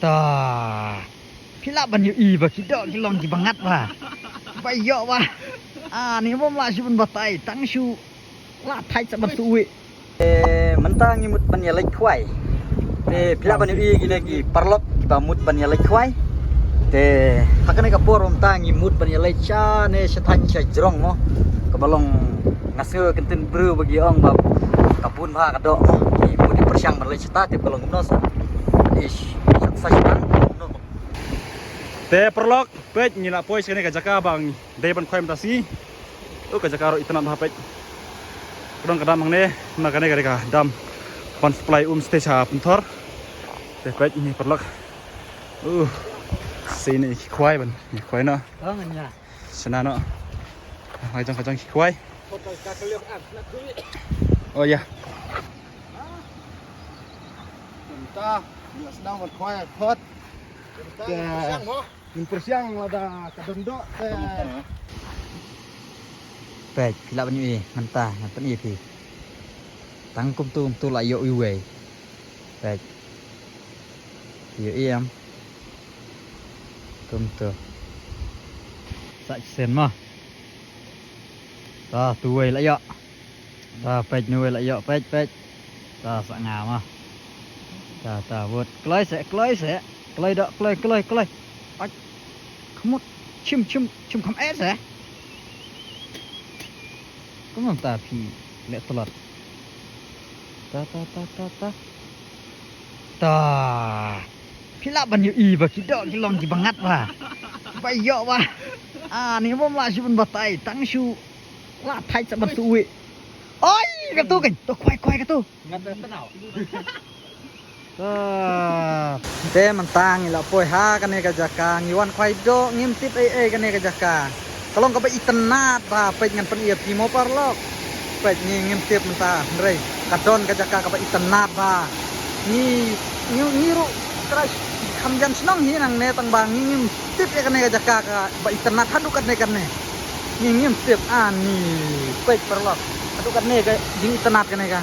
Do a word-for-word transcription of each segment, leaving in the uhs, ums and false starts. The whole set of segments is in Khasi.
Ta. Phi lah ban ïohi ba ki doh ki long ki bangat ba. Ba ïoh ba. Ah, ni mom lah shu ban batai tang shu. Lah thait sa ban suwi. Eh, mynta ngi mut ban ïa leit khwai. Te phi lah ban ïohi kine ki paralok kiba mut ban ïa leit khwai. Te ha kane ka por mynta ngi mut ban ïa leit sha ne sha thaiñ sha jrong mo. Kaba long nga sngew kyntien briew ba ki ong ba ka bun bha ka doh mo. Ngi mut ïa pyrshang ban leit shata te ba long kumno sa. Ish, sa sa shata kumno. Te paralok, peit ngi la poi sha kane ka jaka ba ngi dei ban khwai mynta sngi. Oh, ka jaka ruh itynnad bha peit. Ka don ka dam hangne, na kane ka dei ka dam ban supply um stage ha Pynthor. Te peit ngi paralok. Uh, sini ki khwai ban, ngi khwai noh. Oh, ngan ïa. Sana noh. Ka jong ka jong ki khwai. Oh ya. Mynta, ngi la sdang ban khwai hot. Te ngin pyrshang lada ka don doh te. Peit, phi lah ban ïohi mynta ngan pyni ïa phi. Tang kumtu kumtu la ïoh iwei. Peit. Ïohi em. Kumtu. Sa shisien mo. Ta tu wei la ïoh. Ta peit nu wei la ïoh peit peit. Ta sa nga mo. Ta ta wot kloi se kloi se. Kloi doh kloi kloi kloi. Ach. Khmut. Chim chim chim kham eh se. Kumno ta phi leh tlot. Ta ta ta ta ta. Ta. Phi lah ban ïohi ba ki doh ki long ki bangat ba. Ba ïoh ba. Ah, ni mom lah shu ban batai tang shu. Lah thait sa ban suwi. Oi, katu kan. To khwai khwai katu. Ngat da tnau. Ah. Te mynta ngi la poi ha kane ka jaka ngi wan khwai doh ngim tip ei ei kane ka jaka. Ka long kaba itynnad ba peit ngan pyni ïa phi mo paralok. Peit ngi ngim tip mynta hynrei ka don ka jaka kaba itynnad ba. Ngi ngi ngi ruh krai kham jan shnong hi nangne tang ba ngi ngim tip ïa kane ka jaka kaba itynnad haduh katne katne. Ngi ngim tip ani peit paralok. Haduh katne ka jingitynnad kane ka.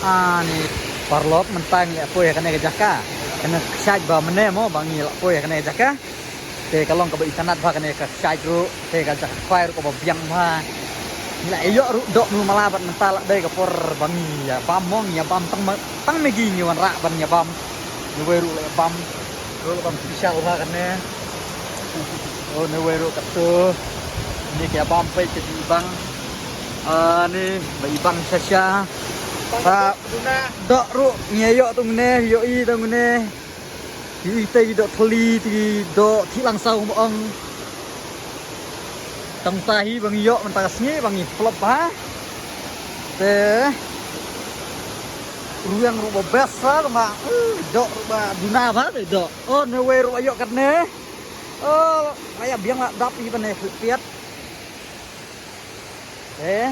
Ani paralok mynta ngi la poi ha kane ka jaka. Kane ka kshaid ba mynne mo ba ngi la poi ha kane ka jaka. Te ka long kaba itynnad bha kane ka kshaid ruh, te ka jaka khwai ruh kaba biang bha. Ngi la ïoh ruh doh mlu mala bad mynta la dei ka por ba ngi ïa bam mo, ngi ïa bam tang ma, tang Maggi ngi wanrah ban ïa bam. Ngi wei ruh la ïa bam. Ruh la bam special bha kane. Oh, ngi wei ruh katu. Ni ka ïa bam peit ka jingibang. Ah, ni ba ibang sha sha. Ba doh ruh ngi ïoh tu ngne, ïohi tu ngne. Ïohi te ki doh thli, te ki doh thih langsau mo ong. Tang ta hi ba ngi ïoh mynta ka sngi ba ngi plop bha. Te rwiang ruh ba best sa ba, uh, doh ruh ba duna bha te doh. Oh, ne wei ruh ba ïoh katne. Oh, la ïa biang la dap hi ba ne khlieh piat. Eh.